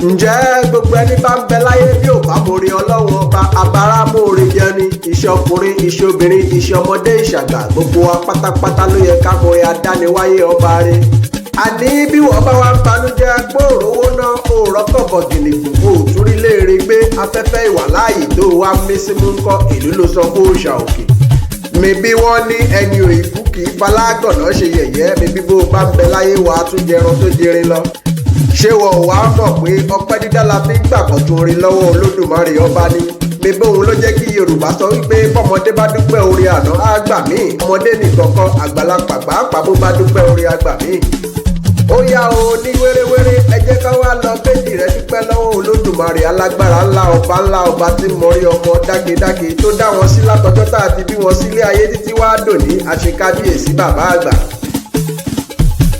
Ǹjẹ́ gbogbo ẹni bá ń bẹ láyé bí ò bá mórí Ọlọ́run Ọba, abara mórí jẹ ni. Iṣẹ́ ọkùnrin, iṣẹ́ obìnrin, iṣẹ́ ọmọdé, ìṣàgbà, gbogbo wa pátápátá ló yẹ ká mórí adániwáyé ọba rẹ̀. Àní bí wọ́n bá wá ń banújẹ́ pé òrówó ná, òòrọ́ kọ̀bọ̀ gìnìgùn, òòtúrí léèrè gbé afẹ́fẹ́ ìwà láàyè tó wá mí símú ńkọ́, ìlú ló sọ fún òòṣà òkè. Mi bí wọ́n ní ẹni òyìnbó kì í falágànná ṣe yẹ̀yẹ́ mi, bí bó bá ń bẹ láyé wàá tún jẹran tó jẹrin lọ. Ṣé wọn ò wá mọ̀ pé ọpẹ́ dídá la fi ń gbàgbọ́ tó rin lọ́wọ́ Olódùmarè ọba ni? Mi bóun ló jẹ́ kí Yorùbá sọ wípé bọ́mọdé bá dúpẹ́ orí àná á gbà míì, ọmọdé nìkan kọ́, àgbàlagbà pàápàá bó bá dúpẹ́ orí àgbà míì. Ó yá o, ní wéréwéré, ẹ jẹ́ ká wá lọ méjì rẹ dúpẹ́ lọ́wọ́ Olódùmarè alágbára ńlá, ọba ńlá, ọba tí mọrí ọmọ dákedáke tó dá wọn sí látọjọ́ tá a ti bí wọn sílé ayé títí wá dòní àṣekábíyèsí bàbá àgbà.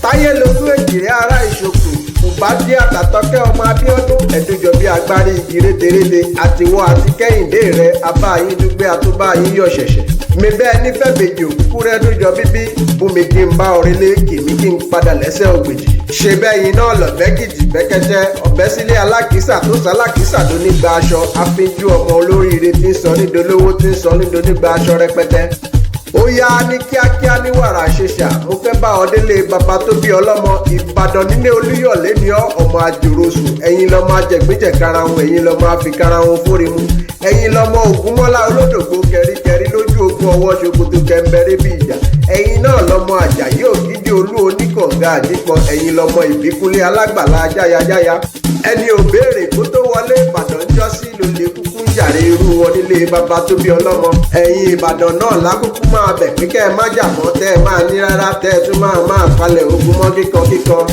Táyé lolú èjìrẹ́ ará ìṣokù Bùbádé àtàtọ́kẹ́ ọmọ Abíọ́dún ẹ̀dúnjọ bí agbárí igi rétérété, àtiwọ́ àti kẹ́hìndé rẹ̀ abá yín dúpẹ́ àtúbá yín yọ̀ ṣẹ̀ṣẹ̀. Mi bẹ́ẹ̀ nífẹ̀ẹ́ bèjì òkúkú rẹ̀ dúnjọ bíbí bùnmi kí n bá orílẹ̀ kìmí kí n padà lẹ́sẹ̀ ògbèjì. Ṣe bẹ́yìn náà lọ̀bẹ́ kìjì bẹ́kẹ́tẹ́ ọ̀bẹ́ sílé alákìísà tó sálákìísà tó nígbà aṣọ àfínjú ọmọ olóríire tí ń sọ nídolówó tí ń sọ nídonígbà aṣọ rẹpẹtẹ. Ó yá ní kíákíá ní wàrà ṣẹṣà, mo fẹ́ bá ọ délé bàbá tó bí ọlọ́mọ. Ìbàdàn nílé Olúyọ̀lé ni ọ, ọmọ àjòròsù, ẹ̀yin lọ́mọ ajẹ̀gbẹ́jẹ̀ karahun, ẹ̀yin lọ́mọ àfikarahun fórimu, ẹ̀yin lọ́mọ Ògúnmọ́lá olódògbò kẹríkẹrí lójú ogun ọwọ́ ṣòkòtò kẹmbẹrẹ bí ìjà, ẹ̀yin náà lọ́mọ Àjàyí Ògídì Olú oníkànga àdìpọ̀, ẹ̀yin lọ́mọ Ìbíkúnlé alágbàlá jáyajáya. Ẹni ò béèrè kó tó wọlé Ìbàdàn jọ sí lólè kúkú ń jàre irú wọn nílé bàbá tó bí ọlọ́mọ. Ẹ̀yin Ìbàdàn náà lákúkú máa bẹ̀ pé kẹ́ ẹ má jà mọ́, tẹ́ ẹ máa ní rárá, tẹ́ ẹ tún máa máa palẹ̀ ogun mọ́ kíkan kíkan.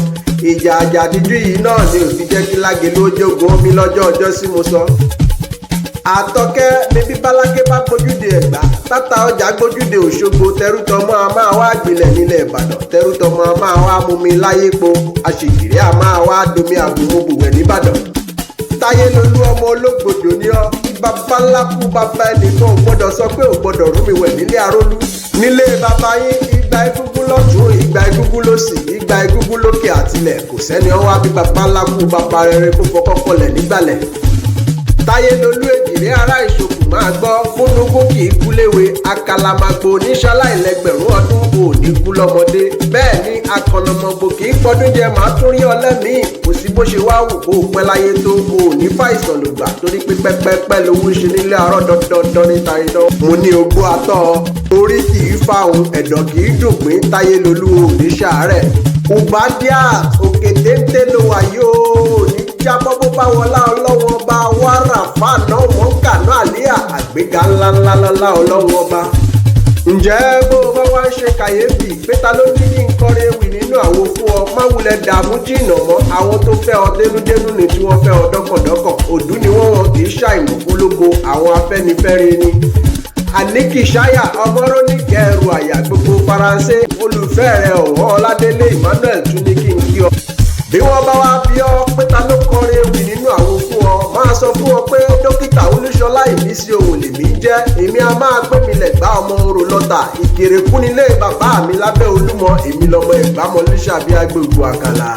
Ìjà àjàdíjú yìí náà ni ò fi jẹ́ kí Lágelú ó jogun omi lọ́jọ́ ọjọ́ sí mo sọ. Àtọkẹ́ ni bí Báláké bá gbójúde Ẹ̀gbá, tátà ọjà gbójúde Òṣogbo, tẹrútọmọ a máa wá gbilẹ̀ nílẹ̀ Ìbàdàn, tẹrútọmọ a máa wá mumi láyépo, àṣèjìrí a máa wá domi àgùnmọ̀bùwẹ̀ nìbàdàn. Táyé lolú ọmọ ológbòdò ní ọ, bàbá ńlá kú bàbá ẹnìkan ò gbọ́dọ̀ sọ pé ò gbọ́dọ̀ rúmi wẹ̀ nílé Arólú. Nílé bàbá yín, igba egúngún lọ́tún, igba egúngún lósì, igba egúngún lókè àtilẹ̀, kò sẹ́ni ọwá bí bàbá ńlá kú bàbá rere kó fọkọ́kọlẹ̀ nígbàlẹ̀. Táyé lolú èjìrẹ́ ará ìṣokùn máa gbọ́, fúnnugún kì í kú léwe, àkàlàmàgbò oníṣàláìlẹ́gbẹ̀rún ọdún ò ní kú lọ́mọdé, bẹ́ẹ̀ ni akànnàmọ̀gbò kì í pọdún jẹ, màá tún rí ọlẹ́mìí. Kò sí bó ṣe wá wù kó o pẹ́ láyé tó, o ò ní fàìsàn lògbà torí pé pẹ́pẹ́pẹ́ lowó ṣe nílé àárọ̀ dandandan níta idán. Mo ní ogbó atọ́ orí kì í fa òun, ẹ̀dọ̀ kì í dùn pín. Táyé lolú ò ní ṣàárẹ̀. Ubadiat òkè téńté ló wà yóò ní jábọ́ bó bá wọlá ọlọ́wọ́n ọba wàrà fàánà mọ́kànà àlíyà àgbéga ńláńláńlá ọlọ́wọ́n ọba. Ǹjẹ́ bó o bá wá ń ṣe kàyéfì pé ta ló ní kí n kọrin ewì nínú àwo fún ọ, má wulẹ̀ dààmú jìnnà mọ́. Àwọn tó fẹ́ ọ dénúdénú ni tí wọ́n fẹ́ ọ dọ́kàndọ́kàn, òdú ni wọ́n, wọn kì í ṣàìmọ̀ fólógo, àwọn Afẹ́nifẹ́re ni. Àníkìṣáyà ọmọró ní kẹrù àyà gbogbo Faransé, olùfẹ́ rẹ̀ ọ̀wọ́ Ọládélé Emmanuel tún ní kí n kí ọ. Bí wọ́n bá wá bí ọ pé ta ló kọrin ewì nínú àwo fún ọ, máa sọ fún ọ pé dókítà Olúṣọlá Ìmísí òun lèmi ń jẹ́. Èmi a máa pè mí lẹ̀gbá ọmọ orò lọ́tà Ìkèrèkú nílé bàbá mi lábẹ́ Olúmọ, èmi lọmọ Ẹ̀gbámọlúṣàbí agbègbè àkàlà.